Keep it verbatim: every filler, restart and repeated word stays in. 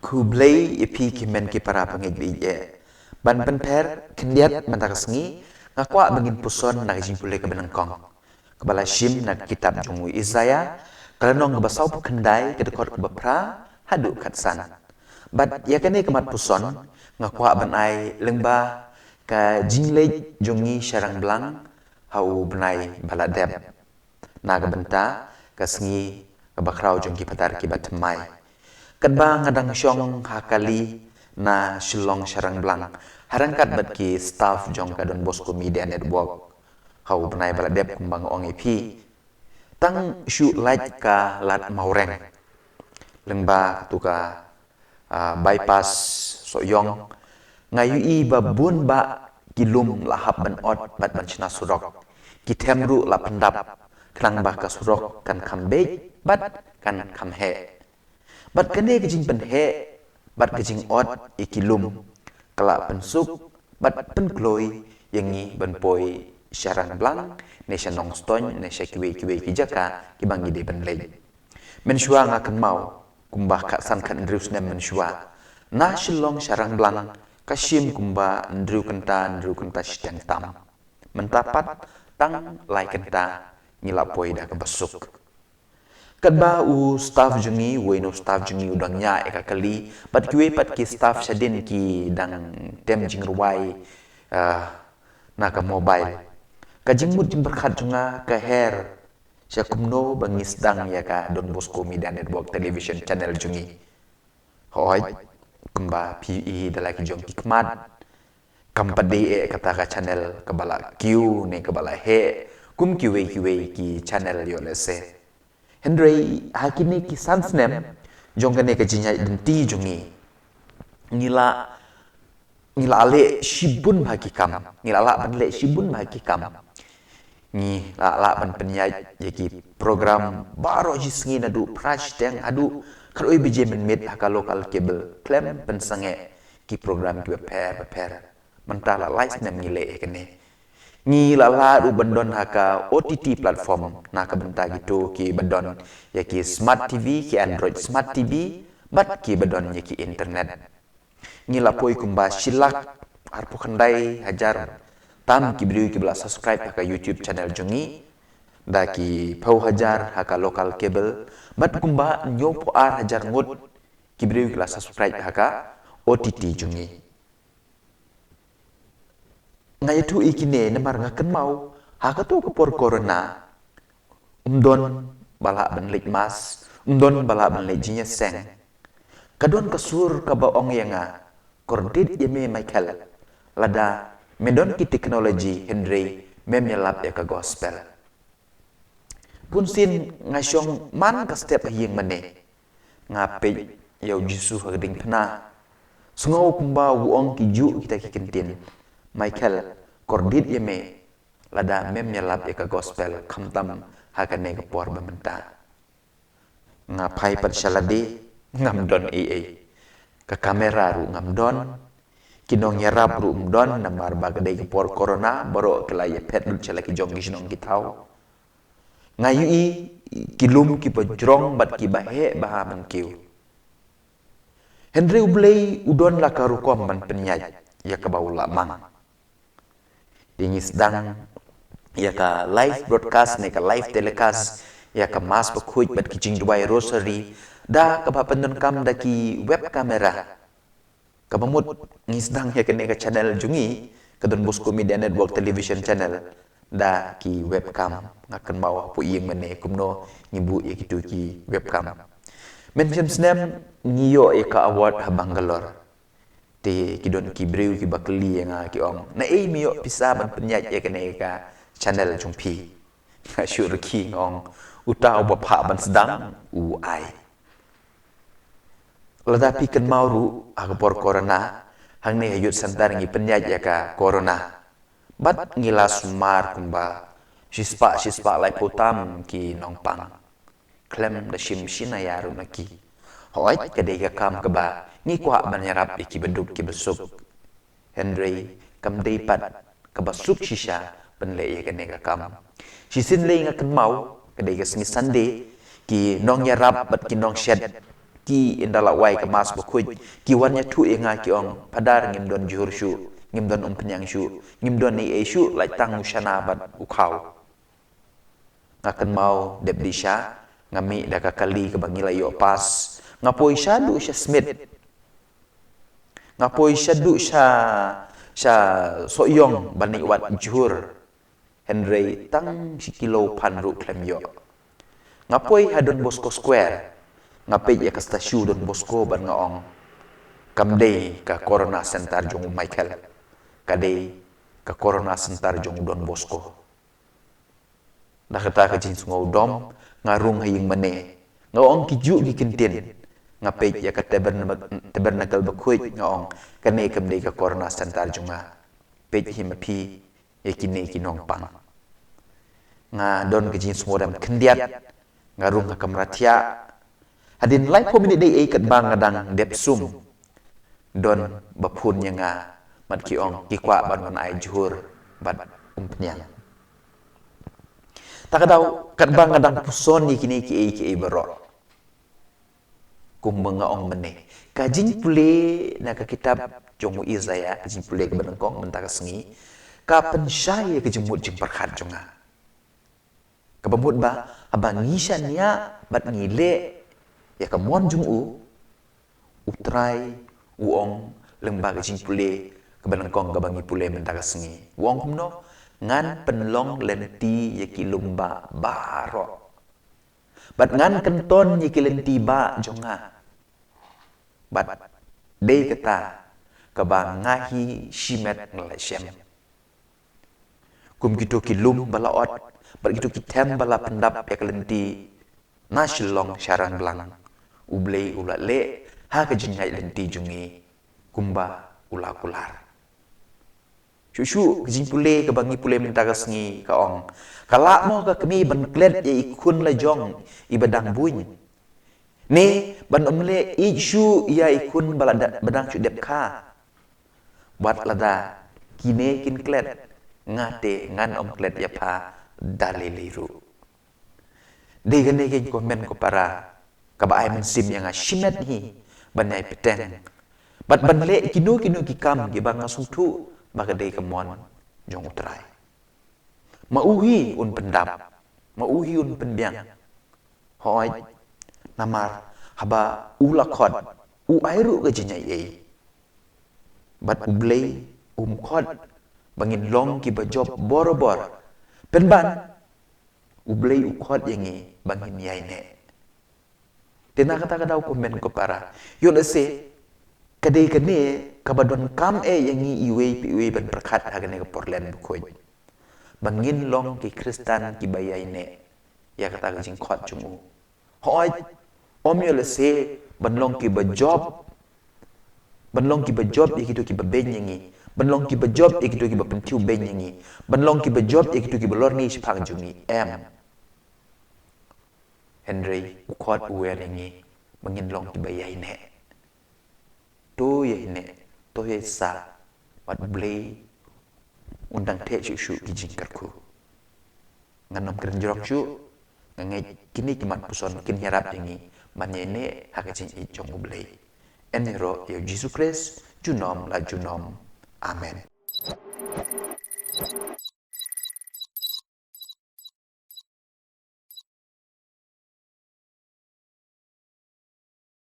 Khublei ïa phi ki hynmen ki para bangeit ba ïeit. Ban pynpher khyndiat mynta ka sngi, nga kwah ba ngin puson na ka jingpule kaba nyngkong, kaba la shim na ka kitab jong u Isaïah, ka lynnong kaba sawphew khyndai, ka dkhot kaba phra haduh khatsan. Bad ïa kane ka mat puson nga kwah ban ai lyngba ka jingleit jong ngi sha Rangblang ha u bnai ba la dep, na ka bynta ka sngi kaba khraw jong ki patar kiba thymmai. Katba nga dang shong ha kali na Shillong sha Rangblang, ha ryngkat bad ki staff jong ka Don Bosco Media Network, ha u bnai ba la dep, kumba nga ong ïa phi, tang shu lait ka Lad Mawreng, lyngba katu ka ah, bypass Sohiong, nga ïohi ba bun bah ki lum la hap ban ot bad ban shna surok. Ki them ruh la pyndap, khnang ba ka surok kan kham beit bad kan kham heh. Bad kane ka jingpynheh bad ka jingot ïa ki lum ka la pynsuk bad pynkloi ïa ngi ban poi sha Rangblang, ne sha Nongstoiñ, ne sha kiwei kiwei ki jaka kiba ngi dei ban leit. Mynshuwa nga kynmaw, kumba khatsan khathynriew snem mynshuwa, na Shillong sha Rangblang ka shim kumba hynriew kynta, hynriew kynta shiteng tam. Mynta pat tang lai kynta ngi la poi da kaba suk. Katba u staff jong ngi, uwei na u staff jong ngi u dang ñiah ïa ka kali, bad kiwei pat ki staff shadien ki dang tem jingrwai, ah, na ka mobile, ka jingmut jingpyrkhat jong nga ka her sha kumno ba ngi sdang ïa ka Don Bosco Media Network Television Channel jong ngi. Hooid, kumba phi i da la ki jong ki khmat, kam pat dei eh kata ka channel kaba la kiew ne kaba la heh kum kiwei kiwei ki channel, ïoh lehse. Hynrei ha kine ki san snem jong kane ka jingïaid lynti jong ngi, ngi la ngi la leh shibun bha ki kam, ngi la lah ban leh shibun bha ki kam. Ngi la lah ban pynïaid ïa ki program baroh shi sngi naduh phra shiteng haduh khatwei baje mynmiet ha ka local cable, khlem pynsangeh ki program kiba pher bapher. Mynta la lai snem ngi leh ïa kane. Ngi la lah ruh ban don ha ka O T T platform na ka bynta kito kiba don ïa ki smart T V, ki Android smart T V, bad kiba don ïa ki internet. Ngi la poi kumba shi lak arphew khyndai hajar tam ki briew kiba la subscribe ha ka YouTube channel jong ngi, da ki phew hajar ha ka local cable, bad kumba hynñiewphew ar hajar ngut ki briew ki la subscribe ha ka O T T jong ngi. Nga ïathuh ïa kine namar nga kynmaw ha kato ka por corona, ym don ba lah ban leit mass, ym don ba lah ban leit jingïaseng. Ka don ka sur kaba ong ïa nga, kordit ïa me Michael, lada me don ki technology hynrei mem ïalap ïa ka gospel. Bunsien nga shong man ka step ha ïing mane, nga peit ïa u Jisu ha ka diengphna. Sngew kumba u ong kijuh kita ki kyntien, Michael, kordit ïa me lada mem ïalap ïa ka gospel khamtam ha kane ka por ba mynta. Nga phai pat sha lade, ngam don ei ei. Ka kamera ruh ngam don. Ki nongïarap ruh ym don namar ba ka dei ka por corona, baroh ki la ïaphet lut sha la ki jong ki shnong ki thaw. Nga ïohi ki lum kiba jrong bad kiba heh bha ban kiew. Hynrei U Blei u don la ka rukom ban pynïaid ïa kaba u la mang. Te ngi sdang ïa ka live broadcast ne ka live telecast ïa ka Mass bakhuid bad ki jingduwai Rosary da kaba pyndonkam da ki web camera. Kaba mut ngi sdang ïa kane ka channel jong ngi, ka Don Bosco Media Network Television Channel, da ki webcam. Nga kynmaw hapoh ïing mane kumno ngi buh ïa kitu ki webcam. Mynshem snem ngi ïoh ïa ka award ha Bangalore. Te ki don ki briew kiba kylli ïa nga ki ong, naei me ïoh pisa ban pynïaid ïa kane ka channel jong phi? Nga shu rkhie nga ong, uta uba phah ban sdang u ai. Lada phi kynmaw ruh ha ka por corona, hangne ha Youth Centre ngi pynïaid ïa ka corona. Bad ngi la sumar kumba shispah shispah laiphew tam ki nongpang. Khlem da shim shi naïa ruh na ki. Hooid, ka dei ka kam kaba ngi kwah ban ïarap ïa kiba duk kiba suk. Hynrei kam dei pat kaba suk shisha ban leh ïa kane ka kam. Shisien lei nga kynmaw, ka dei ka sngi Sunday, ki nongïarap bad ki nongshet ki ynda la wai ka mass bakhuid, ki wan ïathuh ïa nga ki ong, Phadar, ngim don jhur shuh, ngim don umphniang shuh, ngim don ei ei shuh, lait tang u shana bad u khaw. Nga kynmaw dep dih sha, nga mih da ka kali kaba ngi la ïoh pass. Nga poi shaduh sha Smit. Nga poi shaduh sha, sha Sohiong ban ïoh wad jhur. Hynrei tang shi kilo phan ruh khlem ïoh. Nga poi ha Don Bosco Square. Nga peit ïa ka statue Don Bosco bad nga ong, kam dei ka Corona Center jong u Michael. Ka dei ka Corona Center jong u Don Bosco. Da kata ka jingsngew dom, nga rung ha ïing mane. Nga ong, ki juh ki kyntien. Nga peit ïa ka tabernacle, tabernacle bakhuid, nga ong, kane kam dei ka Corona Center jong nga. Peit hi ma phi ïa kine ki nongpang. Nga don ka jingsngewrem khyndiat. Nga rung ha kamra thiah. Hadien laiphew minit dei ei katba nga dang dep sum, don ba phone ïa nga, bad ki ong ki kwah ban wan ai jhur bad umphniang. Ta ka daw katba nga dang puson ïa kine kiei kiei baroh, kumba nga ong mynne, ka jingpule na ka kitab jong u Isaiah, ka jingpule kaba nyngkong mynta ka sngi, ka pynshai ïa ka jingmut jingpyrkhat jong nga. Kaba mut ba haba ngi shaniah bad ngi leh ïa ka mon jong u, u Trai u ong lyngba ka jingpule kaba nyngkong kaba ngi pule mynta ka sngi, u ong kumno? Ngan pynlong lynti ïa ki lum bah baroh, bad ngan kynton ïa ki lynti bah jong nga. Bad dei kata kaba nga hi shimet nga la shem. Kum kito ki lum ba la ot bad kito ki them ba la pyndap ïa ka lynti na Shillong sha Rangblang, U Blei u la leh ha ka jingïaid lynti jong ngi kumba u la kular. Shuh shuh ka jingpule kaba ngi pule mynta ka sngi ka ong, ka lah mo ka kmie ban klet ïa i khun la jong iba dang buiñ, ne ban ym leh ïeit shuh ïa i khun ba la da-, ba dang shu dep kha? Wat lada kine kin klet, nga te ngan ym klet ïa pha da lei lei ruh. Dei kane ka jingkmen ko para kaba ai mynsiem ïa nga shimet hi ban ïai bteng bad ban leh kino kino ki kam kiba nga sngewthuh ba ka dei ka mon jong U Trai. Ma u hi un pyndap, ma u hi un pynbiang. Hooid, namar haba u la khot, u ai ruh ka jingaiei. Bad U Blei um khot ba ngin long kiba jop borabor. Pynban, U Blei u khot ïa ngi ba ngin ïaineh. Te na kata ka daw ko mei ko para, ïoh lehse ka dei kane kaba donkam eh ïa ngi iwei pa iwei ban pyrkhat ha kane ka por len bakhuid, ba ngin long ki Khristan kiba ïaineh ïa kata ka jingkhot jong u. Hooid, ym ïoh lehse ban long kiba jop, ban long kiba jop ïa kito kiba beiñ ïa ngi, ban long kiba jop ïa kito kiba pynthiew beiñ ïa ngi, ban long kiba jop ïa kito kiba lorni shaphang jong ngi, em. Hynrei u khot u wer ïa ngi ba ngin long kiba ïaineh. To ïaineh, to ïaisah, bad U Blei un dang theh shuh shuh ki jingkyrkhu. Ngan ym kren jrong shuh, nga ngeit kine ki mat puson kin ïarap ïa ngi ban ïaineh ha ka jingïeit jong U Blei. Yn ïaroh ïa U Jisu Khrist junom la junom. Amen.